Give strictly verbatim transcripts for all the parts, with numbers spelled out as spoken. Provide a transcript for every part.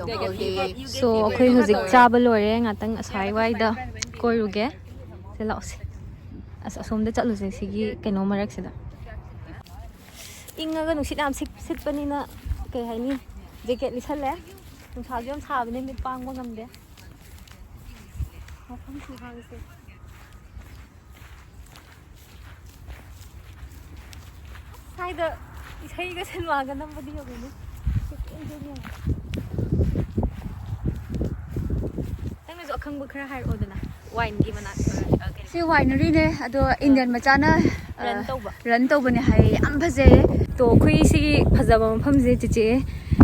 So ꯑꯩꯈꯣꯏ ꯍꯧꯖꯤꯛ ꯆꯥꯕ ꯂꯣꯏꯔꯦ, ꯉꯥꯛꯇꯪ ꯑꯁ꯭ꯋꯥꯏꯋꯥꯏꯗ ꯀꯣꯏꯔꯨꯒꯦ꯫ ꯁꯤ ꯂꯥꯛꯑꯣꯁꯦ, ꯑꯁ ꯑꯁꯣꯝꯗ ꯆꯠꯂꯨꯁꯦ, ꯁꯤꯒꯤ ꯀꯩꯅꯣ ꯃꯔꯛꯁꯤꯗ꯫ ꯏꯪꯉꯒ ꯅꯨꯡꯁꯤꯠ ꯌꯥꯝ ꯁꯤꯠ- ꯁꯤꯠꯄꯅꯤꯅ ꯀꯩ ꯍꯥꯏꯅꯤ, ꯖꯦꯀꯦꯠ ꯂꯤꯠꯁꯜꯂꯦ꯫ ꯅꯨꯡꯁꯥꯁꯨ ꯌꯥꯝ ꯁꯥꯕꯅꯦ, ꯃꯤꯠ ꯄꯥꯡꯕ ꯉꯝꯗꯦ꯫ ꯃꯐꯝꯁꯨ ꯍꯥꯡꯁꯦ꯫ ꯁ꯭ꯋꯥꯏꯗ ꯏꯁꯩꯒ ꯁꯤꯅꯦꯃꯥꯒ ꯅꯝꯕꯗꯤ ꯌꯧꯕꯅꯤ꯫ ꯅꯪꯅꯁꯨ ꯑꯈꯪꯕ ꯈꯔ ꯍꯥꯏꯔꯛꯑꯣꯗꯅ, ꯋꯥꯏꯟꯒꯤ ꯃꯅꯥꯛꯇ꯫ ꯁꯤ ꯋꯥꯏꯅꯔꯤꯅꯦ, ꯑꯗꯣ ꯏꯟꯗꯤꯌꯟ ꯃꯆꯥꯅ ꯔꯟ ꯇꯧꯕ꯫ ꯔꯟ ꯇꯧꯕꯅꯦ ꯍꯥꯏꯌꯦ, ꯌꯥꯝ ꯐꯖꯩꯌꯦ꯫ ꯇꯣ ꯑꯩꯈꯣꯏ ꯁꯤꯒꯤ ꯐꯖꯕ ꯃꯐꯝꯁꯦ ꯆꯤꯆꯦ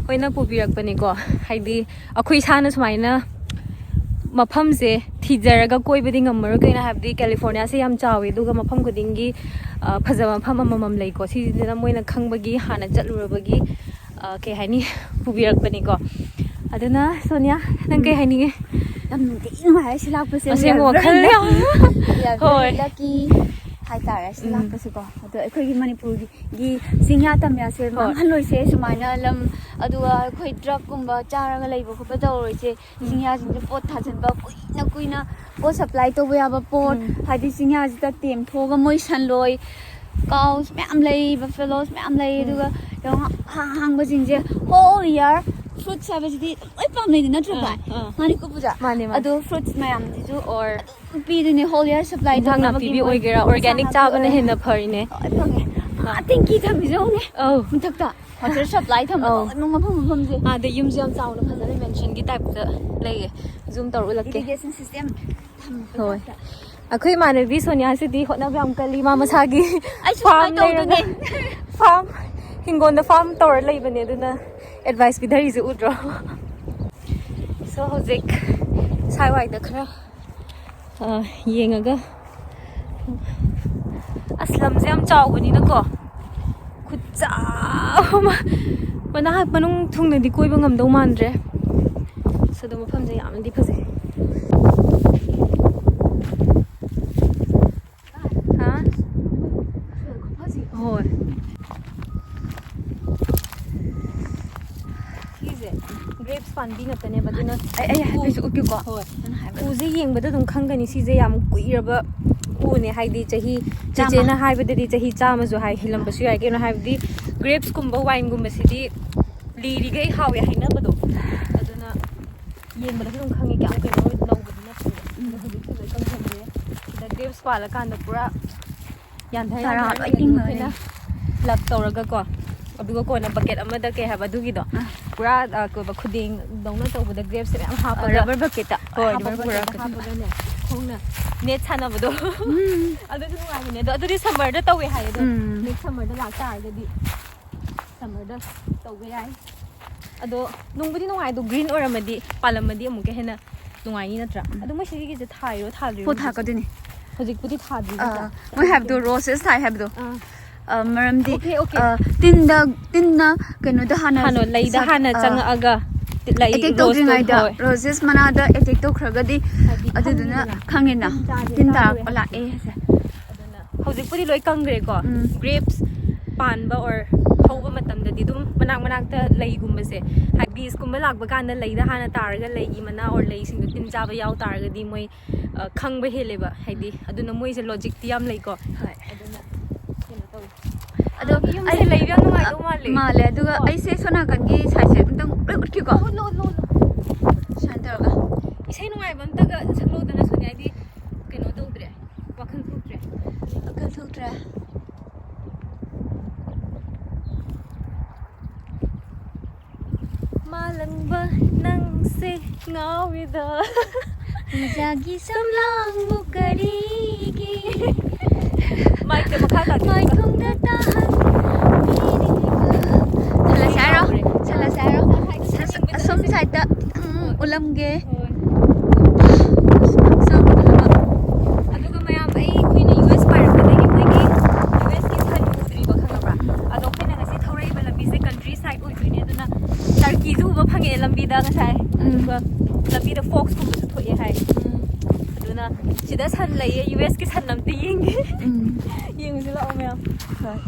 ꯍꯣꯏꯅ ꯄꯨꯕꯤꯔꯛꯄꯅꯦꯀꯣ꯫ ꯍꯥꯏꯗꯤ ꯑꯩꯈꯣꯏ ꯏꯁꯥꯅ ꯁꯨꯃꯥꯏꯅ ꯃꯐꯝꯁꯦ ꯊꯤꯖꯔꯒ ꯀꯣꯏꯕꯗꯤ ꯉꯝꯃꯔꯣꯏ꯫ ꯀꯩꯅꯣ ꯍꯥꯏꯕꯗꯤ ꯀꯦꯂꯤꯐꯣꯔꯅꯤꯌꯥꯁꯦ ꯌꯥꯝ ꯆꯥꯎꯋꯦ, ꯑꯗꯨꯒ ꯃꯐꯝ ꯈꯨꯗꯤꯡꯒꯤ ꯑ, ꯐꯖꯕ ꯃꯐꯝ ꯑꯃꯃꯝ ꯂꯩꯀꯣ꯫ ꯁꯤꯁꯤꯅ ꯃꯣꯏꯅ ꯈꯪꯕꯒꯤ, ꯍꯥꯟꯅ ꯆꯠꯂꯨꯔꯕꯒꯤ, ꯑ, ꯀꯩ ꯍꯥꯏꯅꯤ, ꯄꯨꯕꯤꯔꯛꯄꯅꯤꯀꯣ꯫ ꯑꯗꯨꯅ ꯁꯣꯅꯤꯌꯥ, ꯅꯪ ꯀꯩ ꯍꯥꯏꯅꯤꯡꯉꯦ? ꯌꯥꯝ ꯅꯨꯡꯉꯥꯏ, ꯁꯤ ꯂꯥꯛꯄꯁꯦ꯫ ꯑꯁꯦꯡꯕ ꯋꯥꯈꯜ ꯌꯥꯝ ꯍꯣꯏ꯫ ꯂꯛꯀꯤ ꯍꯥꯏꯇꯥꯔꯦ ꯁꯤ ꯎꯝ꯫ ꯂꯥꯛꯄꯁꯦꯀꯣ꯫ ꯑꯗꯣ ꯑꯩꯈꯣꯏꯒꯤ ꯃꯅꯤꯄꯨꯔꯒꯤ ꯆꯤꯡꯌꯥ ꯇꯝꯌꯥꯁꯦ ꯍꯣꯏ꯫ ꯃꯥꯡꯍꯜꯂꯣꯏꯁꯦ ꯁꯨꯃꯥꯏꯅ ꯂꯝ, ꯑꯗꯨꯒ ꯑꯩꯈꯣꯏ ꯗ꯭ꯔꯒꯀꯨꯝꯕ ꯆꯥꯔꯒ ꯂꯩꯕ ꯈꯣꯠꯄ ꯇꯧꯔꯣꯏꯁꯦ꯫ ꯎꯝ꯫ ꯆꯤꯡꯌꯥꯁꯤꯡꯁꯦ ꯄꯣꯠ ꯊꯥꯖꯤꯟꯕ, ꯀꯨꯏꯅ ꯀꯨꯏꯅ ꯄꯣꯠ ꯁꯄ꯭ꯂꯥꯏ ꯇꯧꯕ ꯌꯥꯕ ꯄꯣꯠ, ꯎꯝ꯫ ꯍꯥꯏꯗꯤ ꯆꯤꯡꯌꯥꯁꯤꯗ ꯇꯦꯝꯊꯣꯛꯑꯒ ꯃꯣꯏ ꯁꯟꯂꯣꯏ, ꯀꯥꯎꯁ ꯃꯌꯥꯝ ꯂꯩ, ꯕꯐꯦꯂꯣꯁ ꯃꯌꯥꯝ ꯂꯩ, ꯎꯝ꯫ ꯑꯗꯨꯒ ꯌꯦꯡꯉꯣ, ꯑꯍꯥꯡ ꯑꯍꯥꯡꯕꯁꯤꯡꯁꯦ ꯍꯣꯜ ꯏꯌꯥꯔ ꯐ꯭ꯔꯨꯠꯁ ꯍꯥꯏꯕꯁꯤꯗꯤ ꯂꯣꯏ ꯄꯥꯝꯅꯩꯗ ꯅꯠꯇ꯭ꯔꯣ ꯑꯥ, ꯚꯥꯏ? ꯑꯥ꯫ ꯃꯥꯅꯦꯀꯣ ꯄꯨꯖꯥ? ꯃꯥꯅꯦ, ꯃꯥꯅꯦ꯫ ꯑꯗꯣ ꯐ꯭ꯔꯨꯠꯁ ꯃꯌꯥꯝꯁꯤꯁꯨ ꯑꯣꯔ ꯑꯗꯨꯝ ꯄꯤꯗꯣꯏꯅꯦ ꯍꯣꯜ ꯏꯌꯥꯔ ꯁꯄ꯭ꯂꯥꯏ ꯏꯟꯖꯥꯡ ꯇꯧꯅꯕꯒꯤ ꯅꯥꯄꯤꯕꯤ ꯃꯣꯏ ꯑꯣꯏꯒꯦꯔꯥ, ꯑꯣꯔꯒꯥꯅꯤꯛ ꯏꯟꯁꯥꯡ ꯅꯥꯄꯤ ꯆꯥꯕꯅ ꯑꯣꯏꯔꯦ꯫ ꯍꯦꯟꯅ ꯐꯔꯤꯅꯦ꯫ ꯂꯣꯏ ꯐꯪꯉꯦ꯫ ꯑꯥ꯫ ꯑꯥ, ꯇꯦꯡꯀꯤ ꯊꯝꯃꯤꯁꯦ ꯌꯦꯡꯉꯨꯅꯦ ꯑꯧ꯫ ꯃꯊꯛꯇ꯫ ꯋꯥꯇꯔ ꯁꯄ꯭ꯂꯥꯏ ꯊꯝꯕ ꯑꯧ꯫ ꯂꯣꯏꯅꯃꯛ ꯃꯐꯝ ꯃꯐꯝꯁꯦ꯫ ꯑꯥꯗ ꯌꯨꯝꯁꯦ ꯌꯥꯝ ꯆꯥꯎꯅ ꯐꯖꯅ ꯃꯦꯟꯁꯟꯒꯤ ꯇꯥꯏꯞꯇ ꯂꯩꯌꯦ꯫ ꯖꯨꯝ ꯇꯧꯔ ꯎꯠꯂꯛꯀꯦ꯫ ꯏꯔꯤꯒꯦꯁꯟ ꯁꯤꯁꯇꯦꯝ ꯊꯝꯕ ꯍꯣꯏ꯫ ꯇꯥꯏꯞꯇ꯫ ꯑꯩꯈꯣꯏ ꯏꯃꯥꯟꯅꯕꯤ ꯁꯣꯅꯤꯌꯥꯁꯤꯗꯤ ꯍꯣꯠꯅꯕ ꯌꯥꯝ ꯀꯜꯂꯤ꯫ ꯃꯥ ꯃꯁꯥꯒꯤ ꯑꯩꯁꯨ ꯐꯥꯔꯝ ꯁꯨꯃꯥꯏꯅ ꯂꯩꯔꯒ ꯇꯧꯗꯣꯏꯅꯦ꯫ ꯐꯥꯔꯝ, ꯍꯤꯡꯒꯣꯜꯗ ꯐꯥꯔꯝ ꯇꯧꯔ ꯂꯩꯕꯅꯦ꯫ ꯑꯗꯨꯅ ꯑꯦꯗꯚꯥꯏꯁ ꯄꯤꯊꯔꯤꯁꯦ ꯎꯗ꯭ꯔꯣ? So ꯍꯧꯖꯤꯛ ꯁ꯭ꯋꯥꯏꯋꯥꯏꯗ ꯈꯔ ꯑ, ꯌꯦꯡꯉꯒ, ꯑꯁ, ꯂꯝꯁꯦ ꯌꯥꯝ ꯆꯥꯎꯕꯅꯤꯅꯀꯣ, ꯈꯨꯠꯆꯥꯎ ꯑꯃ, ꯃꯅꯥꯛ ꯃꯅꯨꯡ ꯊꯨꯡꯅꯗꯤ ꯀꯣꯏꯕ ꯉꯝꯗꯧ ꯃꯥꯟꯗ꯭ꯔꯦ꯫ ꯑꯁ, ꯑꯗꯣ ꯃꯐꯝꯁꯦ ꯌꯥꯝꯅꯗꯤ ꯐꯖꯩ꯫ ꯍꯥ? ꯍꯣꯏ꯫ ꯁꯤꯁꯦ ꯒ꯭ꯔꯦꯞꯁ ꯄꯥꯝꯕꯤ ꯉꯥꯛꯇꯅꯦꯕ, ꯑꯗꯨꯅ ꯑꯩ ꯑꯩ ꯍꯥꯏꯐꯦꯠꯁꯨ ꯎꯠꯀꯦꯀꯣ, ꯍꯣꯏ꯫ ꯅꯪ ꯍꯥꯏꯕꯗꯣ꯫ ꯎꯁꯦ ꯌꯦꯡꯕꯗ ꯑꯗꯨꯝ ꯈꯪꯒꯅꯤ, ꯁꯤꯁꯦ ꯌꯥꯝ ꯀꯨꯏꯔꯕ ꯎꯅꯦ, ꯍꯥꯏꯗꯤ ꯆꯍꯤ ꯆꯥꯝꯃ꯫ ꯆꯦꯆꯦꯅ ꯍꯥꯏꯕꯗꯗꯤ ꯆꯍꯤ ꯆꯥꯝꯃꯁꯨ ꯍꯥꯏ, ꯍꯦꯜꯂꯝꯕꯁꯨ ꯌꯥꯏ꯫ ꯀꯩꯅꯣ ꯍꯥꯏꯕꯗꯤ ꯒ꯭ꯔꯦꯞꯁꯀꯨꯝꯕ ꯋꯥꯏꯟꯒꯨꯝꯕꯁꯤꯗꯤ ꯂꯤꯔꯤꯈꯩ ꯍꯥꯎꯋꯦ ꯍꯥꯏꯅꯕꯗꯣ, ꯑꯗꯨꯅ ꯌꯦꯡꯕꯗꯁꯨ ꯑꯗꯨꯝ ꯈꯪꯉꯤ, ꯀꯌꯥꯝ ꯀꯩꯅꯣ ꯅꯧꯕꯗꯤ ꯅꯠꯇꯦꯕ꯫ ꯑꯗꯣ ꯍꯧꯖꯤꯛꯇꯤ ꯂꯣꯏ ꯀꯪꯁꯤꯜꯂꯦ꯫ ꯁꯤꯗ ꯒ꯭ꯔꯦꯞꯁ ꯄꯥꯜꯂꯀꯥꯟꯗ ꯄꯨꯔꯥ ꯌꯥꯟꯊ ꯇꯔꯥ ꯌꯥꯟꯊꯔꯒ ꯂꯣꯏ ꯑꯗꯨꯝ ꯏꯪꯉꯒ ꯑꯩꯈꯣꯏꯅ ꯂꯛ ꯇꯧꯔꯒꯀꯣ, ꯑꯗꯨꯒ ꯀꯣꯟꯅ ꯕꯀꯦꯠ ꯑꯃꯗ ꯀꯩ ꯍꯥꯏꯕ ꯑꯗꯨꯒꯤꯗꯣ, ꯑꯥ꯫ ꯄꯨꯔꯥ ꯑ, ꯀꯩꯕ, ꯈꯨꯗꯦꯡꯗꯧꯅ ꯇꯧꯕꯗ ꯒ꯭ꯔꯦꯞꯁꯦ ꯃꯌꯥꯝ ꯍꯥꯞꯄꯒ, ꯔꯕꯔ ꯕꯀꯦꯠꯇ ꯍꯣꯏ, ꯍꯥꯞꯄ ꯔꯕꯔ ꯄꯨꯔꯛꯑꯒ꯫ ꯕꯀꯦꯠꯇ ꯍꯥꯞꯄꯒꯅꯦ, ꯈꯣꯡꯅ ꯅꯦꯠ ꯁꯥꯟꯅꯕꯗꯣ꯫ ꯑꯗꯨꯁꯨ ꯅꯨꯡꯉꯥꯏꯕꯅꯦ꯫ ꯑꯗꯣ ꯑꯗꯨꯗꯤ ꯁꯝꯃꯔꯗ ꯇꯧꯋꯦ ꯍꯥꯏꯌꯦ꯫ ꯑꯗꯣ ꯎꯝ꯫ ꯅꯦꯛꯁ ꯁꯝꯃꯔꯗ ꯂꯥꯛꯇꯥꯔꯒꯗꯤ ꯁꯝꯃꯔꯗ ꯇꯧꯕ ꯌꯥꯏ꯫ ꯑꯗꯣ ꯅꯨꯡꯕꯨꯗꯤ ꯅꯨꯡꯉꯥꯏ, ꯑꯗꯣ ꯒ꯭ꯔꯤꯟ ꯑꯣꯏꯔꯝꯃꯗꯤ, ꯄꯥꯜꯂꯝꯃꯗꯤ ꯑꯃꯨꯛꯀ ꯍꯦꯟꯅ ꯅꯨꯡꯉꯥꯏꯅꯤ ꯅꯠꯇ꯭ꯔꯥ? ꯑꯗꯣ ꯃꯣꯏ ꯁꯤꯒꯤꯁꯦ ꯊꯥꯏꯔꯣ ꯊꯥꯗ꯭ꯔꯤꯔꯣ ꯄꯣꯠ ꯍꯧꯖꯤꯛ? ꯊꯥꯀꯗꯣꯏꯅꯤ꯫ ꯍꯧꯖꯤꯛꯄꯨꯗꯤ ꯊꯥꯗ꯭ꯔꯤ ꯑ, ꯅꯠꯇ꯭ꯔꯥ? ꯃꯣꯏ ꯍꯥꯏꯕꯗꯣ ꯔꯣꯁꯦꯁ ꯊꯥꯏ ꯍꯥꯏꯕꯗꯣ꯫ ꯑꯥ꯫ ꯑ, ꯃꯔꯝꯗꯤ ꯑꯣꯀꯦ, ꯑꯣꯀꯦ꯫ ꯑ, ꯇꯤꯟꯗ ꯇꯤꯟꯅ ꯀꯩꯅꯣꯗ ꯍꯥꯟꯅ ꯍꯥꯟꯅ ꯂꯩꯗ ꯁꯥ- ꯍꯥꯟꯅ ꯑ, ꯆꯪꯉꯛꯑꯒ ꯂꯩ, ꯑꯦꯇꯦꯛ ꯔꯣꯁꯇꯣ, ꯇꯧꯗ꯭ꯔꯤꯉꯩꯗ ꯍꯣꯏ꯫ ꯔꯣꯁꯦꯁ ꯃꯅꯥꯗ ꯑꯦꯇꯦꯛ ꯇꯧꯈ꯭ꯔꯒꯗꯤ ꯍꯥꯏꯗꯤ ꯑꯗꯨꯗꯨꯅ ꯈꯪꯉꯤꯗꯅ꯫ ꯈꯪꯉꯤꯅ ꯇꯤꯟ ꯆꯥꯔꯦ, ꯇꯤꯟ ꯆꯥꯔꯦ ꯇꯥꯔꯛꯄ ꯍꯥꯏꯕ꯫ ꯂꯥꯛꯑꯦ ꯍꯥꯏꯁꯦ꯫ ꯑꯗꯨꯅ ꯍꯧꯖꯤꯛꯄꯨꯗꯤ ꯂꯣꯏ ꯀꯪꯈ꯭ꯔꯦꯀꯣ꯫ ꯎꯝ꯫ ꯒ꯭ꯔꯦꯞꯁ ꯄꯥꯟꯕ ꯑꯣꯔ ꯍꯧꯕ ꯃꯇꯝꯗꯗꯤ ꯑꯗꯨꯝ ꯃꯅꯥꯛ ꯃꯅꯥꯛꯇ ꯂꯩꯒꯨꯝꯕꯁꯦ, ꯍꯥꯏꯗꯤ ꯕꯤꯁꯀꯨꯝꯕ ꯂꯥꯛꯄ ꯀꯥꯟꯗ ꯂꯩꯗ ꯍꯥꯟꯅ ꯇꯥꯔꯒ ꯂꯩꯒꯤ ꯃꯅꯥ ꯑꯣꯔ ꯂꯩꯁꯤꯡꯗꯣ ꯇꯤꯟ ꯆꯥꯕ ꯌꯥꯎ ꯇꯥꯔꯒꯗꯤ ꯃꯣꯏ ꯑ, ꯈꯪꯕ ꯍꯦꯜꯂꯦꯕ, ꯍꯥꯏꯗꯤ ꯑꯗꯨꯅ ꯃꯣꯏꯁꯦ ꯂꯣꯖꯤꯛꯇꯤ ꯌꯥꯝ ꯂꯩꯀꯣ꯫ ꯍꯣꯏ꯫ ꯑꯗꯨꯅ ꯀꯩꯅꯣ ꯇꯧꯋꯤ꯫ ꯑꯗꯣ ꯑꯥ, ꯌꯨꯝꯁꯦ ꯑꯩ- ꯂꯩꯕ ꯌꯥꯝ ꯅꯨꯡꯉꯥꯏꯗꯧ ꯃꯥꯜꯂꯦ꯫ ꯃꯥꯜꯂꯦ꯫ ꯑꯗꯨꯒ ꯀꯣ? ꯑꯩꯁꯦ ꯁꯣꯝ ꯅꯥꯀꯟꯒꯤ ꯁꯥꯏꯠꯁꯦ ꯑꯝꯇꯪ ꯂꯣꯏ ꯎꯠꯀꯦꯀꯣ꯫ ꯎꯠꯂꯣ, ꯎꯠꯂꯣ, ꯎꯠꯂꯣ꯫ ꯁꯨꯃꯥꯏꯅ ꯇꯧꯔꯒ꯫ ꯏꯁꯩ ꯅꯨꯡꯉꯥꯏꯕ ꯑꯝꯇꯒ ꯁꯛꯂꯛꯑꯣꯗꯅ ꯁꯣꯅꯤꯌꯥ, ꯍꯥꯏꯗꯤ ꯀꯩꯅꯣ ꯇꯧꯗ꯭ꯔꯦ, ꯋꯥꯈꯜ ꯊꯣꯛꯇ꯭ꯔꯦ꯫ ꯋꯥꯈꯜ ꯊꯣꯛꯇ꯭ꯔꯦ꯫ ꯃꯥꯂꯪꯕ ꯅꯪꯁꯦ ꯉꯥꯎꯔꯤꯗ꯫ ꯃꯩꯖꯥꯒꯤ ꯁꯝꯂꯥꯡꯕꯨ ꯀꯔꯤꯒꯤ ꯃꯥꯏꯛꯇ ꯃꯈꯥ ꯇꯥꯗꯦ꯫ ꯃꯥꯏꯊꯣꯡꯗ ꯇꯥꯍꯟꯕꯤꯔꯤꯕ? ꯁꯜꯂꯁꯦ ꯍꯥꯏꯔꯣ? ꯁꯜꯂꯁꯦ ꯍꯥꯏꯔꯣ? ꯑꯁ-, ꯑꯁꯣꯝ ꯁꯥꯏꯠꯇ ꯈꯤꯇꯪ ꯎꯠꯂꯝꯒꯦ꯫ ꯍꯣꯏ꯫ ꯁꯣꯝ ꯎꯠꯂꯝꯕ꯫ ꯑꯗꯨꯒ ꯃꯌꯥꯝ, ꯑꯩ, ꯑꯩꯈꯣꯏꯅ ꯌꯨ ꯑꯦꯁ ꯄꯥꯏꯔꯛꯄꯗꯒꯤ ꯃꯣꯏꯒꯤ ꯌꯨ ꯑꯦꯁꯀꯤ ꯁꯟ ꯎꯗ꯭ꯔꯤꯕ, ꯈꯪꯉꯕ꯭ꯔꯥ? ꯑꯗꯣ ꯑꯩꯈꯣꯏꯅ ꯉꯁꯤ ꯊꯧꯔꯛꯏꯕ ꯂꯝꯕꯤꯁꯦ ꯀꯟꯇ꯭ꯔꯤ ꯁꯥꯏꯠ ꯑꯣꯏꯗꯣꯏꯅꯦ, ꯑꯗꯨꯅ ꯇꯔꯀꯤꯁꯨ ꯎꯕ ꯐꯪꯉꯛꯑꯦ ꯂꯝꯕꯤꯗ ꯉꯁꯥꯏ꯫ ꯎꯝ꯫ ꯑꯗꯨꯒ ꯂꯝꯕꯤꯗ ꯐꯣꯛꯁꯀꯨꯝꯕꯁꯨ ꯊꯣꯛꯑꯦ ꯍꯥꯏ꯫ ꯎꯝ꯫ ꯑꯗꯨꯅ ꯁꯤꯗ ꯁꯟ ꯂꯩꯌꯦ, ꯌꯨ ꯑꯦꯁꯀꯤ ꯁꯟ ꯑꯝꯇ ꯌꯦꯡꯒꯦ꯫ ꯎꯝ꯫ ꯌꯦꯡꯉꯨꯁꯤ ꯂꯥꯛꯑꯣ ꯃꯌꯥꯝ꯫ ꯍꯣꯏ꯫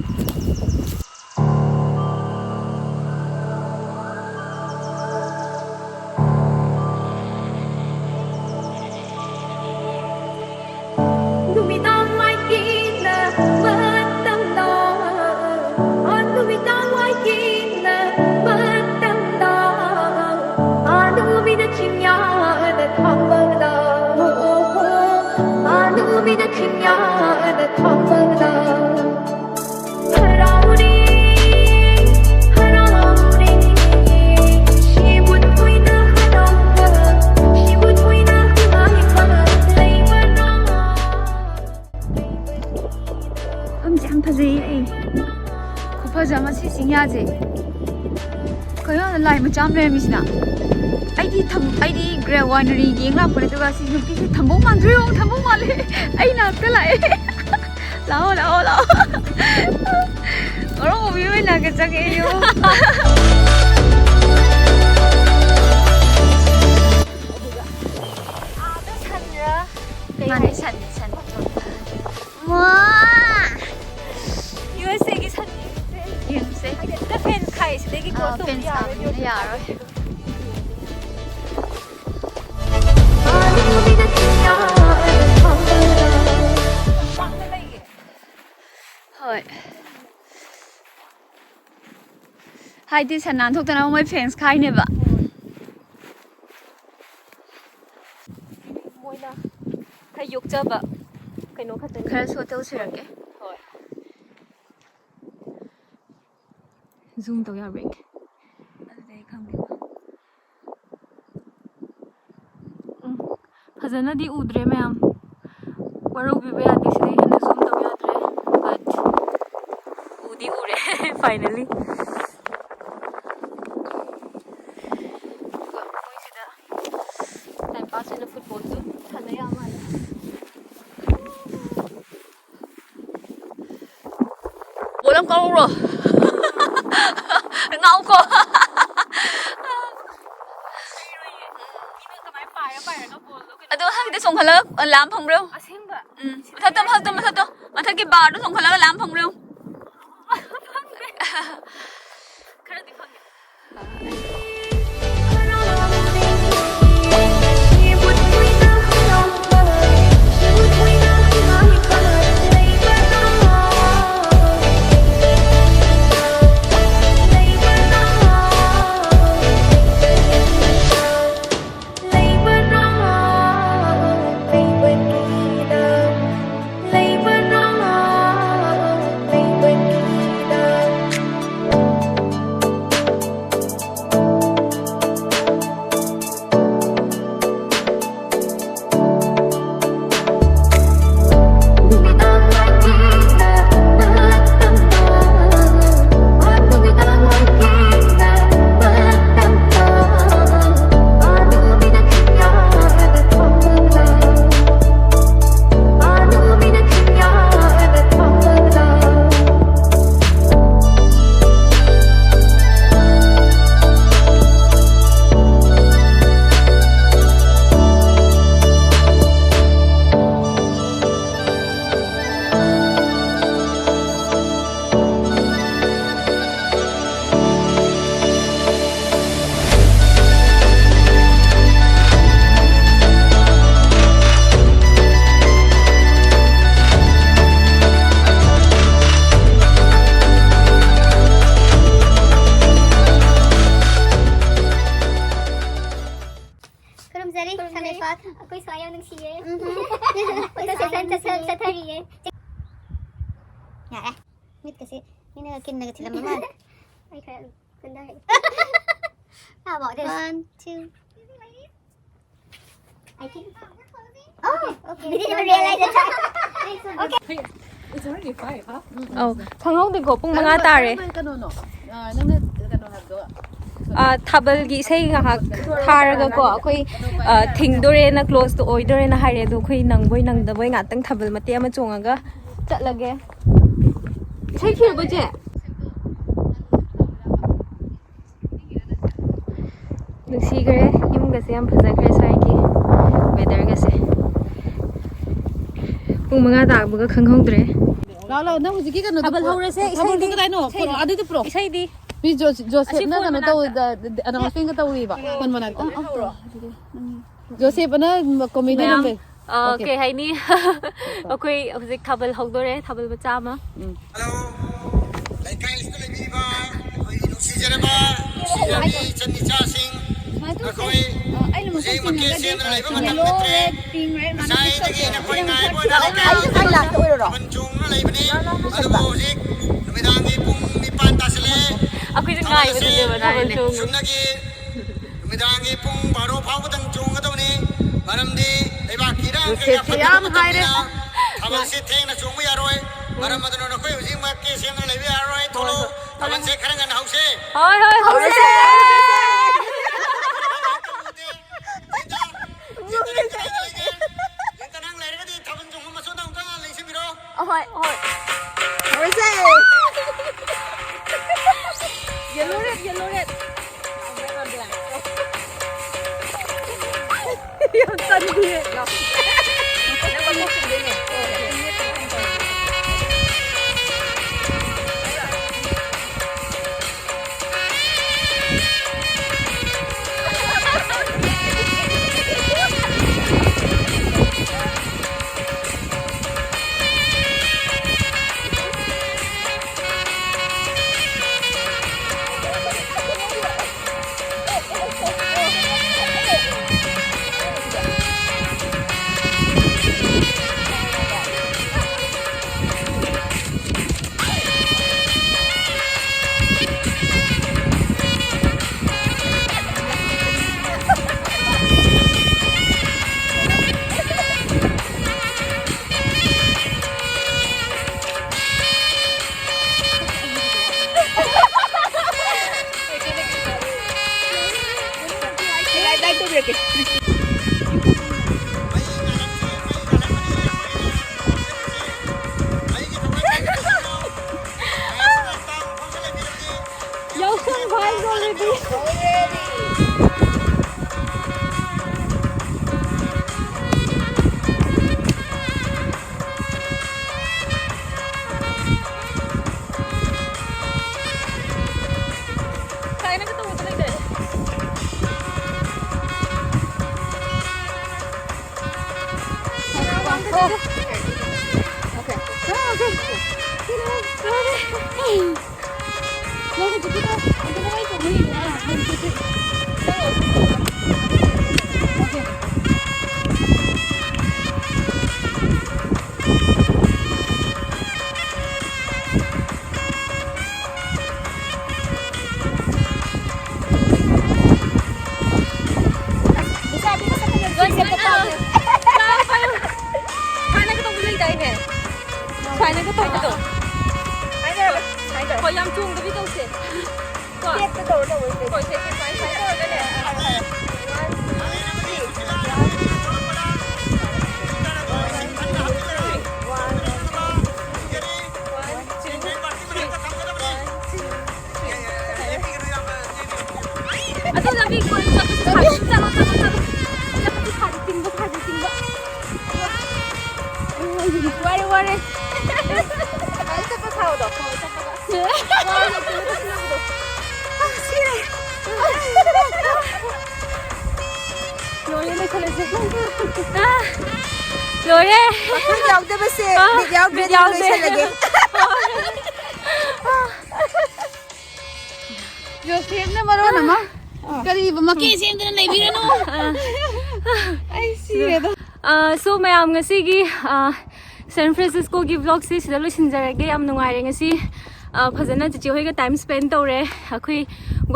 ꯃꯐꯝꯁꯦ ꯌꯥꯝ ꯐꯖꯩꯌꯦ ꯑꯩ꯫ ꯈꯨꯐꯖ ꯑꯃ ꯁꯤ ꯆꯤꯡꯌꯥꯁꯦ꯫ ꯀꯩꯅꯣ ꯂꯥꯏ ꯃꯆꯥ ꯑꯃ ꯂꯩꯔꯝꯃꯤꯁꯤꯅ꯫ ꯑꯩꯗꯤ ꯊꯝ-, ꯑꯩꯗꯤ ꯒ꯭ꯔꯦ ꯋꯥꯏꯅꯔꯤ ꯌꯦꯡ ꯂꯥꯛꯄꯅꯦ, ꯑꯗꯨꯒ ꯁꯤ ꯅꯨꯄꯤꯁꯦ ꯊꯝꯕꯧ ꯃꯥꯟꯗ꯭ꯔꯣ ꯌꯦꯡꯉꯣ, ꯊꯝꯕꯧ ꯃꯥꯜꯂꯦ꯫ ꯑꯩ ꯅꯥꯛꯇ ꯂꯥꯛꯑꯦ꯫ ꯂꯥꯛꯑꯣ, ꯂꯥꯛꯑꯣ, ꯂꯥꯛꯑꯣ꯫ ꯉꯧꯔꯣꯛ ꯃꯨꯕꯤ ꯍꯣꯏ ꯅꯥꯛꯇ ꯆꯪꯉꯛꯑꯦ ꯌꯦꯡꯉꯣ꯫ ꯃꯥꯅꯦ, ꯁꯟꯅꯤ, ꯁꯟꯅꯤ꯫ ꯌꯨ ꯑꯦꯁ ꯑꯦꯒꯤ ꯁꯟ ꯌꯦꯡꯁꯦ꯫ ꯌꯦꯡꯁꯦ꯫ ꯍꯥꯏꯗꯤ ꯐꯦꯟ ꯈꯥꯏ ꯁꯤꯗꯒꯤ ꯑꯥ, ꯀ꯭ꯔꯣꯁ ꯇꯧꯕ ꯐꯦꯟ ꯌꯥꯔꯣꯏ꯫ ꯈꯥꯕꯅꯤꯅ ꯌꯥꯔꯣꯏ꯫ ꯍꯣꯏ꯫ ꯍꯥꯏꯗꯤ ꯁꯟ ꯅꯥꯟꯊꯣꯛꯇꯅꯕ ꯃꯣꯏ ꯐꯦꯟꯁ ꯈꯥꯏꯅꯦꯕ꯫ ꯃꯣꯏꯅ ꯈꯔ ꯌꯣꯛꯆꯕ ꯀꯩꯅꯣ ꯈꯛꯇꯅꯤ꯫ ꯈꯔ ꯁꯣ ꯇꯧꯁꯤꯔꯛꯀꯦ꯫ ꯍꯣꯏ꯫ ꯖꯨꯝ ꯇꯧ ꯌꯥꯕ꯭ꯔꯥ ꯌꯦꯡꯒꯦ꯫ ꯑꯗꯨꯗꯤ ꯑꯩ ꯈꯪꯗꯦꯀꯣ꯫ ꯎꯝ, ꯐꯖꯅꯗꯤ ꯎꯗ꯭ꯔꯦ ꯃꯌꯥꯝ꯫ ꯋꯥꯔꯧꯕꯤꯕ ꯌꯥꯗꯦ, ꯁꯤꯗꯩ ꯍꯦꯟꯅ ꯖꯨꯝ ꯇꯧ ꯌꯥꯗ꯭ꯔꯦ꯫ But ꯎꯗꯤ ꯎꯔꯦ, finally꯫ ꯑꯗꯨꯒ ꯃꯣꯏꯁꯤꯗ time pass ꯑꯣꯏꯅ ꯐꯨꯠꯕꯣꯜꯁꯨ ꯁꯥꯟꯅ ꯌꯥ ꯃꯥꯜꯂꯦ꯫ ꯕꯣꯜ ꯑꯃ ꯀꯥꯎꯔꯣ꯫ ꯉꯥꯎꯀꯣ꯫ ꯑꯗꯣ ꯃꯊꯛꯇ ꯆꯣꯡꯈꯠꯂꯒ ꯂꯥꯝ ꯐꯪꯕ꯭ꯔꯣ? ꯑꯁꯦꯡꯕ? ꯎꯝ꯫ ꯃꯊꯛꯇ, ꯃꯊꯛꯇ, ꯃꯊꯛꯇ꯫ ꯃꯊꯛꯀꯤ ꯕꯥꯔꯗꯣ ꯆꯣꯡꯈꯠꯂꯒ ꯂꯥꯝ ꯐꯪꯕ꯭ꯔꯣ? ꯈꯔꯗꯤ ꯐꯪꯉꯦ꯫ ꯅꯨꯡꯁꯤꯌꯦ꯫ ꯎꯝ꯫ ꯐꯣꯇꯣ ꯁꯦꯁꯟ ꯆꯠꯊ-, ꯆꯠꯊꯔꯤꯌꯦ꯫ ꯌꯥꯔꯦ꯫ ꯃꯤꯠꯀꯁꯦ ꯃꯤꯅꯒ ꯀꯤꯟꯅꯒ ꯊꯤꯜꯂꯝꯕ ꯃꯥꯜꯂꯦ꯫ ꯑꯩ ꯈꯔ ꯀꯨꯟꯗꯔꯦ꯫ How about this? One, two. I think. Oh, okay. Didn't realize the time. Okay. It's already five, huh? ꯑꯧ, ꯈꯪꯍꯧꯗꯦꯀꯣ, ꯄꯨꯡ ꯃꯉꯥ ꯇꯥꯔꯦ꯫ ꯀꯔꯝꯕ, ꯀꯔꯝꯕ ꯀꯩꯅꯣꯅꯣ? ꯑ, ꯅꯪꯅ ꯀꯩꯅꯣ ꯍꯥꯏꯕꯗꯣ? ꯑ, ꯊꯥꯕꯜꯒꯤ ꯏꯁꯩ ꯉꯥꯏꯍꯥꯛ ꯊꯥꯔꯒꯀꯣ, ꯑꯩꯈꯣꯏ, ꯑ, ꯊꯤꯡꯗꯣꯔꯦꯅ, close ꯇꯣ ꯑꯣꯏꯗꯣꯔꯦꯅ ꯍꯥꯏꯔꯦ꯫ ꯑꯗꯣ ꯑꯩꯈꯣꯏ ꯅꯪꯕꯣꯏ ꯅꯪꯗꯕꯣꯏ ꯉꯥꯛꯇꯪ ꯊꯥꯕꯜ ꯃꯇꯦꯛ ꯑꯃ ꯆꯣꯡꯉꯒ ꯆꯠꯂꯒꯦ꯫ ꯏꯁꯩ ꯊꯤꯔꯕꯣ, ꯆꯦ? ꯅꯨꯡꯁꯤꯈ꯭ꯔꯦ, ꯌꯨꯝꯒꯁꯦ ꯌꯥꯝ ꯐꯖꯈ꯭ꯔꯦ ꯁ꯭ꯋꯥꯏꯒꯤ weather ꯒꯁꯦ꯫ ꯄꯨꯡ ꯃꯉꯥ ꯇꯥꯕꯒ ꯈꯪꯍꯧꯗ꯭ꯔꯦ꯫ ꯂꯥꯛꯑꯣ, ꯂꯥꯛꯑꯣ, ꯅꯪ ꯍꯧꯖꯤꯛꯀꯤ ꯀꯩꯅꯣꯗꯣ ꯊꯥꯕꯜ ꯄꯨꯔꯛꯑꯣ꯫ ꯍꯧꯔꯁꯦ, ꯊꯥꯕꯜꯗꯣ ꯏꯁꯩꯗꯤ, ꯀꯗꯥꯏꯅꯣ? ꯏꯁꯩꯗꯤ꯫ ꯄꯨꯔꯛꯑꯣ, ꯑꯗꯨꯗꯤ ꯄꯨꯔꯛꯑꯣ꯫ ꯏꯁꯩꯗꯤ꯫ ꯃꯤ ꯖꯣ-, ꯖꯣꯁꯦꯞꯅ ꯑꯁꯤ phone ꯀꯩꯅꯣ ꯃꯅꯥꯛꯇ꯫ ꯇꯧ-, ꯗ-, ꯗ-, announcement ꯒ ꯇꯧꯔꯤꯕ, ꯑ, ꯑ, phone ꯃꯅꯥꯛꯇ꯫ ꯑ, ꯑ, ꯑ, ꯑꯗꯨꯗꯤ ꯅꯪ ꯖꯣꯁꯦꯞ ꯑꯅ comedy ꯃꯌꯥꯝ, ꯅꯝꯕꯩ꯫ ꯑ, Okay꯫ ꯀꯩ ꯍꯥꯏꯅꯤ? ꯑꯩꯈꯣꯏ ꯍꯧꯖꯤꯛ ꯊꯥꯕꯜ ꯍꯧꯗꯣꯔꯦ, ꯊꯥꯕꯜ ꯃꯆꯥ ꯑꯃ꯫ ꯎꯝ꯫ ꯍꯜꯂꯣ, ꯂꯩꯀꯥꯏꯁꯤꯗ ꯂꯩꯕꯤꯔꯤꯕ ꯑꯩꯈꯣꯏꯒꯤ ꯅꯨꯡꯁꯤꯖꯔꯕ, ꯅꯨꯡꯁꯤꯖꯕꯤ ꯏꯆꯟ ꯏꯆꯥꯁꯤꯡ, ꯁꯨꯃꯥꯏꯅ ꯇꯧꯁꯦ꯫ ꯑꯩꯈꯣꯏ ꯑ, ꯑꯩꯅ ꯃꯈꯨꯠ ꯍꯧꯖꯤꯛ ꯆꯤꯡꯉꯒꯗꯤ ꯃꯀꯦ ꯁꯦꯝꯗꯨꯅ ꯂꯩꯕ ꯌꯦꯜꯂꯣ, ꯃꯇꯝ ꯅꯠꯇ꯭ꯔꯦ꯫ ꯔꯦꯗ, ꯄꯤꯡ, ꯔꯦꯗ ꯃꯅꯥ ꯃꯤꯛꯁ ꯉꯁꯥꯏꯗꯒꯤ ꯇꯧꯁꯦ꯫ ꯅꯈꯣꯏ ꯁꯤꯅ ꯉꯥꯏꯕ ꯃꯈꯨꯠ ꯑꯣꯏꯅ ꯆꯤꯡꯉꯒ ꯂꯩꯀꯥꯏ ꯑꯩ ꯁꯥꯏ ꯂꯥꯛꯇ ꯑꯣꯏꯔꯔꯣ? ꯊꯥꯕꯜ ꯆꯣꯡꯗꯨꯅ ꯂꯩꯕꯅꯤ꯫ ꯑꯗꯨꯕꯨ ꯍꯧꯖꯤꯛ ꯅꯨꯃꯤꯗꯥꯡꯒꯤ ꯄꯨꯡ ꯅꯤꯄꯥꯟ ꯇꯥꯁꯤꯜꯂꯦ꯫ ꯑꯩꯈꯣꯏꯁꯨ ꯊꯥꯕꯜ ꯑꯁꯤ ꯉꯥꯏꯕꯗꯨꯅꯦꯕ ꯊꯥꯕꯜ ꯆꯣꯡꯉꯤ꯫ ꯆꯨꯝꯅꯒꯤ ꯅꯨꯃꯤꯗꯥꯡꯒꯤ ꯄꯨꯡ ꯕꯥꯔꯣ ꯐꯥꯎꯕꯗꯪ ꯆꯣꯡꯒꯗꯕꯅꯤ꯫ ꯃꯔꯝꯗꯤ ꯂꯩꯕꯥꯛꯀꯤ ꯏꯔꯥꯡ ꯀꯌꯥ ꯐꯠꯇꯕ ꯃꯇꯝꯅꯤꯅ ꯊꯥꯕꯜꯁꯤ ꯊꯦꯡꯅ ꯆꯣꯡꯕ ꯌꯥꯔꯣꯏ꯫ ꯃꯔꯝ ꯑꯗꯨꯅ ꯅꯈꯣꯏ ꯍꯧꯖꯤꯛꯃꯛ ꯀꯦ ꯁꯦꯝꯗꯨꯅ ꯂꯩꯕ ꯌꯥꯔꯣꯏ꯫ ꯊꯣꯛꯂꯛꯎ꯫ ꯊꯥꯕꯜꯁꯦ ꯈꯔ ꯉꯟꯅ ꯍꯧꯁꯦ꯫ ꯍꯣꯏ, ꯍꯣꯏ, ꯍꯧꯁꯦ꯫ ꯖꯤꯇꯥ, ꯖꯤꯇꯥ, ꯅꯪ ꯀꯗꯥꯏꯗ ꯂꯩꯒꯦ? ꯖꯤꯇꯥ, ꯅꯪ ꯂꯩꯔꯒꯗꯤ ꯊꯥꯕꯜ ꯆꯣꯡꯐꯝ ꯑꯁꯣꯝꯗ ꯑꯃꯨꯛꯇ ꯂꯩꯁꯤꯟꯕꯤꯔꯣ꯫ ꯑꯍꯣꯏ, ꯍꯣꯏ꯫ ꯍꯧꯔꯁꯦ꯫ Yellow red, yellow red꯫ ꯌꯥꯝ ꯇꯟꯗꯤꯌꯦ꯫ ꯌꯥꯎꯁꯪ vibes already. ꯀꯥꯏꯅꯒ ꯇꯧꯕꯗꯣ ꯂꯩꯗꯥꯏꯅꯦ? ꯁꯨꯃꯥꯏꯅꯒ ꯇꯧꯕ ꯂꯩꯗꯥꯏꯅꯦ? ꯁꯨꯃꯥꯏꯅꯒ ꯇꯧꯕꯗꯣ꯫ ꯍꯣꯏ, ꯌꯥꯝ ꯆꯣꯡꯗꯕꯤ ꯇꯧꯁꯦ꯫ ꯀꯣ? ꯍꯣꯏ, ꯁꯦ, ꯁꯦ, ꯁꯨꯃꯥꯏ, ꯁꯨꯃꯥꯏ ꯇꯧꯔꯒꯅꯦ꯫ ꯑꯗꯣ ꯂꯝꯕꯤ ꯀꯣꯏ ꯆꯠꯄꯁꯦ ꯁꯥ-, ꯆꯠꯂꯣ, ꯆꯠꯂꯣ, ꯆꯠꯂꯣ꯫ ꯆꯠꯄꯁꯦ ꯁꯥꯗꯤ ꯆꯤꯡꯕ, ꯁꯥꯗꯤ ꯆꯤꯡꯕ꯫ ꯋꯥꯔꯦ, ꯋꯥꯔꯦ꯫ ꯁꯨꯃꯥꯏꯅ ꯆꯠꯄ ꯁꯥꯎꯗꯣ꯫ ꯋꯥꯔꯦ, ꯆꯠꯄ ꯁꯥꯎꯗꯣ꯫ ꯑ, ꯁꯤꯔꯦ꯫ ꯂꯣꯏꯔꯦ, ꯂꯣꯏꯁꯜꯂꯁꯦ꯫ ꯑ, ꯂꯣꯏꯔꯦ꯫ ꯃꯈꯨꯟ ꯌꯥꯎꯗꯕꯁꯦ ꯑ, ꯕꯤꯠ ꯌꯥꯎꯗ꯭ꯔꯦ, ꯕꯤꯠ ꯌꯥꯎꯗꯦ꯫ ꯂꯣꯏꯁꯜꯂꯒꯦ꯫ ꯖꯣꯁꯦꯐꯅ ꯃꯔꯣꯟ ꯑꯃ ꯀꯔꯤꯕ ꯃꯀꯦ ꯁꯦꯝꯗꯅ ꯂꯩꯕꯤꯔꯅꯨ꯫ ꯑꯩ ꯁꯤꯔꯦꯗ꯫ ꯑ, so ꯃꯌꯥꯝ, ꯉꯁꯤꯒꯤ, ꯑ, ꯁꯦꯟ ꯐ꯭ꯔꯥꯟꯁꯤꯁꯀꯣꯒꯤ vlogꯁꯤ ꯁꯤꯗ ꯂꯣꯏꯁꯤꯟꯖꯔꯒꯦ꯫ ꯌꯥꯝ ꯅꯨꯡꯉꯥꯏꯔꯦ ꯉꯁꯤ꯫ ꯑ, ꯐꯖꯅ ꯆꯤꯆꯦ ꯍꯣꯏꯒ time spend ꯇꯧꯔꯦ꯫ ꯑꯩꯈꯣꯏ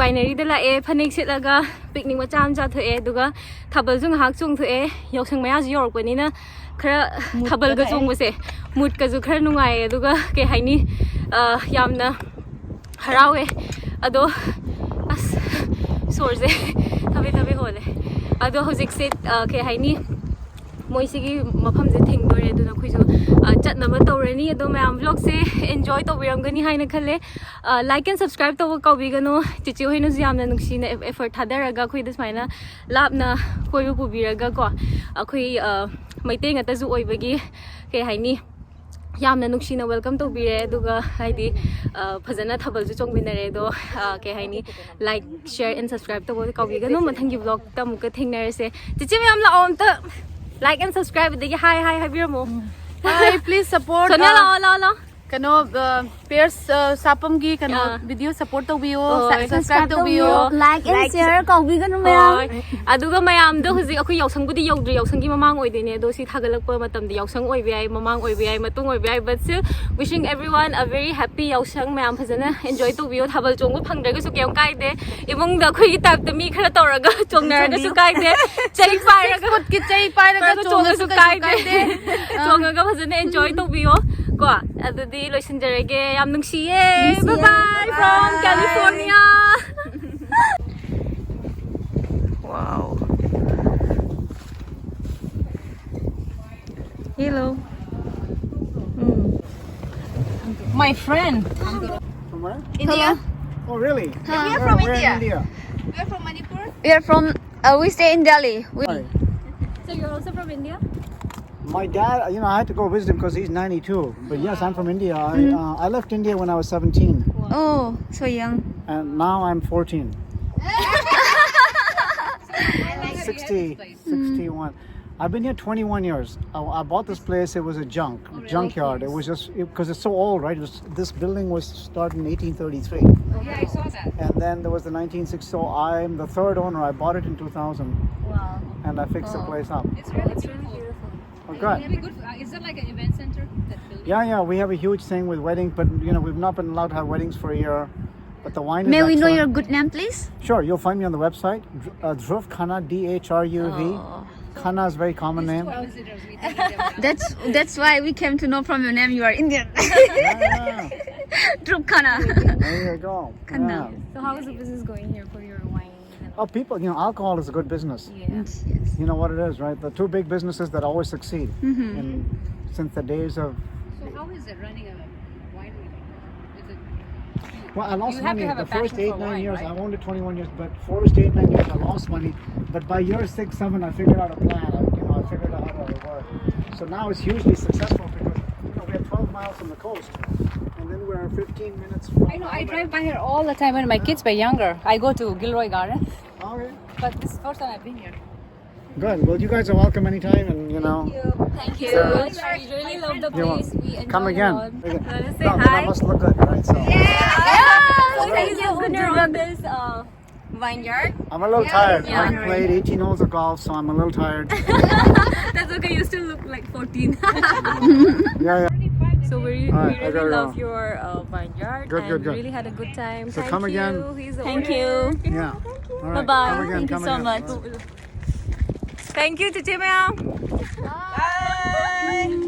wineryꯗ ꯂꯥꯛꯑꯦ, ꯐꯅꯦꯛ ꯁꯦꯠꯂꯒ picnic ꯃꯆꯥ ꯑꯃ ꯆꯥꯊꯣꯛꯑꯦ, ꯑꯗꯨꯒ ꯊꯥꯕꯜꯁꯨ ꯉꯥꯏꯍꯥꯛ ꯆꯣꯡꯊꯣꯛꯑꯦ꯫ ꯌꯥꯎꯁꯪ ꯃꯌꯥꯁꯨ ꯌꯧꯔꯛꯄꯅꯤꯅ ꯈꯔ ꯊꯥꯕꯜꯒ ꯆꯣꯡꯕꯁꯦ moodꯀꯁꯨ ꯈꯔ ꯅꯨꯡꯉꯥꯏꯌꯦ, ꯑꯗꯨꯒ ꯀꯩ ꯍꯥꯏꯅꯤ, ꯑ, ꯌꯥꯝꯅ ꯍꯔꯥꯎꯋꯦ꯫ ꯑꯗꯣ ꯑꯁ, ꯁꯣꯔꯁꯦ ꯊꯕꯦ ꯊꯕꯦ ꯍꯣꯜꯂꯦ꯫ ꯑꯗꯣ ꯍꯧꯖꯤꯛꯁꯦ ꯑ, ꯀꯩ ꯍꯥꯏꯅꯤ, ꯃꯣꯏꯁꯤꯒꯤ ꯃꯐꯝꯁꯦ ꯊꯤꯡꯗꯣꯔꯦ, ꯑꯗꯨꯅ ꯑꯩꯈꯣꯏꯁꯨ ꯑ, ꯆꯠꯅꯕ ꯇꯧꯔꯅꯤ꯫ ꯑꯗꯣ ꯃꯌꯥꯝ vlogꯁꯦ enjoy ꯇꯧꯕꯤꯔꯝꯒꯅꯤ ꯍꯥꯏꯅ ꯈꯜꯂꯦ꯫ Like and subscribe ꯇꯧꯕ ꯀꯥꯎꯕꯤꯒꯅꯨ꯫ ꯆꯤꯆꯦ ꯍꯣꯏꯅꯁꯨ ꯌꯥꯝꯅ ꯅꯨꯡꯁꯤꯅ effort ꯊꯥꯗꯔꯒ ꯑꯩꯈꯣꯏꯗ ꯁꯨꯃꯥꯏꯅ ꯂꯥꯞꯅ ꯀꯣꯏꯕ ꯄꯨꯕꯤꯔꯒꯀꯣ, ꯑꯩꯈꯣꯏ ꯑ, ꯃꯩꯇꯩ ꯉꯥꯛꯇꯁꯨ ꯑꯣꯏꯕꯒꯤ, ꯀꯩ ꯍꯥꯏꯅꯤ, ꯌꯥꯝꯅ ꯅꯨꯡꯁꯤꯅ welcome ꯇꯧꯕꯤꯔꯦ꯫ ꯑꯗꯨꯒ ꯍꯥꯏꯗꯤ ꯑ, ꯐꯖꯅ ꯊꯥꯕꯜꯁꯨ ꯆꯣꯡꯃꯤꯟꯅꯔꯦ꯫ ꯑꯗꯣ ꯑ, ꯀꯩ ꯍꯥꯏꯅꯤ, like, share and subscribe ꯇꯧꯕ ꯀꯥꯎꯕꯤꯒꯅꯨ꯫ ꯃꯊꯪꯒꯤ vlogꯇ ꯑꯃꯨꯛꯀ ꯊꯦꯡꯅꯔꯁꯦ꯫ ꯆꯤꯆꯦ ꯃꯌꯥꯝ ꯂꯥꯛꯑꯣ ꯑꯝꯇ꯫ Like and subscribe ꯑꯗꯒꯤ hi hi ꯍꯥꯏꯕꯤꯔꯝꯃꯣ꯫ Hi, please support. Sonia Uh, ꯂꯥꯛꯑꯣ, ꯂꯥꯛꯑꯣ, ꯂꯥꯛꯑꯣ꯫ ꯀꯩꯅꯣ, ꯄꯤꯌꯔꯁ ꯁꯥꯄꯝꯒꯤ ꯀꯩꯅꯣ ꯑꯥ꯫ ꯚꯤꯗꯤꯑꯣ ꯁꯞꯄꯣꯔꯠ ꯇꯧꯕꯤꯌꯣ, ꯍꯣꯏ, ꯁꯕꯁꯀ꯭ꯔꯥꯏꯕ ꯇꯧꯕꯤꯌꯣ꯫ Like and share ꯀꯥꯎꯕꯤꯒꯅꯨ ꯃꯌꯥꯝ꯫ ꯍꯣꯏ꯫ ꯑꯗꯨꯒ ꯃꯌꯥꯝꯗꯣ ꯍꯧꯖꯤꯛ ꯑꯩꯈꯣꯏ ꯌꯥꯎꯁꯪꯕꯨꯗꯤ ꯌꯧꯗ꯭ꯔꯤ, ꯌꯥꯎꯁꯪꯒꯤ ꯃꯃꯥꯡ ꯑꯣꯏꯗꯣꯏꯅꯦ꯫ ꯑꯗꯣ ꯁꯤ ꯊꯥꯒꯠꯂꯛꯄ ꯃꯇꯝꯗ ꯌꯥꯎꯁꯪ ꯑꯣꯏꯕ ꯌꯥꯏ, ꯃꯃꯥꯡ ꯑꯣꯏꯕ ꯌꯥꯏ, ꯃꯇꯨꯡ ꯑꯣꯏꯕ ꯌꯥꯏ, but still wishing everyone a very happy ꯌꯥꯎꯁꯪ꯫ ꯃꯌꯥꯝ ꯐꯖꯅ enjoy ꯇꯧꯕꯤꯌꯣ꯫ ꯊꯥꯕꯜ ꯆꯣꯡꯕ ꯐꯪꯗ꯭ꯔꯒꯁꯨ ꯀꯩꯝ ꯀꯥꯏꯗꯦ, ꯏꯃꯨꯡꯗ ꯑꯩꯈꯣꯏꯒꯤ typeꯇ ꯃꯤ ꯈꯔ ꯇꯧꯔꯒ ꯆꯣꯡꯅꯔꯒꯁꯨ ꯀꯥꯏꯗꯦ, ꯆꯩ ꯄꯥꯏꯔꯒ ꯈꯨꯠꯀꯤ ꯆꯩ ꯄꯥꯏꯔꯒ ꯄꯥꯏꯔꯒ ꯆꯣꯡꯉꯁꯨ ꯆꯣꯡꯉꯁꯨ ꯀꯩꯁꯨ ꯀꯥꯏꯗꯦ꯫ ꯀꯥꯏꯗꯦ꯫ ꯆꯣꯡꯉꯒ ꯐꯖꯅ enjoy ꯇꯧꯕꯤꯌꯣ ꯀꯣ꯫ ꯑꯗꯨꯗꯤ ꯂꯣꯏꯁꯤꯟꯖꯔꯒꯦ꯫ ꯌꯥꯝ ꯅꯨꯡꯁꯤꯌꯦ꯫ ꯅꯨꯡꯁꯤꯌꯦ꯫ Bye bye from California. Wow. Hello. My friend. From where? India. Oh, really? We are Where- from where in India. India? We are from Manipur. We are from, uh, we stay in Delhi. We... Hi. So you're also from India? My dad, you know, I had to go visit him because he's ninety-two. But yes, I'm from India. I, uh, I left India when I was seventeen. Oh, so young. And now I'm fourteen. sixty, sixty-one. I've been here twenty-one years. I, I bought this place. It was a junk junkyard. It was just because it's so old, right? It was, this building was started in eighteen thirty-three. Yeah, I saw that. And then there was the nineteen sixty. So I'm the third owner. I bought it in two thousand, Wow. And I fixed the place up. It's really beautiful. Oh, good. Really good. Uh, is that like an event center? That building? Yeah, yeah. We have a huge thing with weddings, but you know we've not been allowed to have weddings for a year. But the wine is May we know excellent. Your good name, please? Sure, you'll find me on the website. Dr- Uh, Dhruv Khanna, D H R U V. Oh. Khanna is very common name. Visitors, we think of them. That's that's why we came to know from your name you are Indian. Yeah, Dhruv Khanna. there you go. Khanna. Yeah. So how is the business going here for your wine? Oh, people, you know, alcohol is a good business. Yeah. You know what it is, right? The two big businesses that always succeed. Mm-hmm. And since the days of So how is it running a winery? Is it Well, I lost You have money to have the a first passion eight, for nine wine, years. right? I owned it twenty-one years, but first eight, nine years, I lost money. But by year six, seven, I figured out a plan. I, you know, I figured out how to work. So now it's hugely successful because, you know, we're twelve miles from the coast, and then we're fifteen minutes from. I know. I drive by here all the time when my kids were younger. I go to Gilroy Garden, Okay. But this is the first time I've been here. Good. Well, you guys are welcome anytime, and you know. Thank you Yeah. so much. We really love the You want- place. We enjoy Come a again. lot. Again. Wanna say No, hi? That must look good, right? So. Yeah. So he's the owner of this uh, vineyard. I'm a little tired. Yeah. I played eighteen holes of golf, so I'm a little tired. That's okay. You still look like fourteen. Yeah, yeah. So we, All right, we I really gotta love go. your uh, vineyard, Good, and good, we good. Really had a good time. So Thank come you. Again. He's the Thank owner. You. Yeah. All right. Bye bye. Come again, Thank you come so again. Much. Thank you, Titi Ma'am. Bye.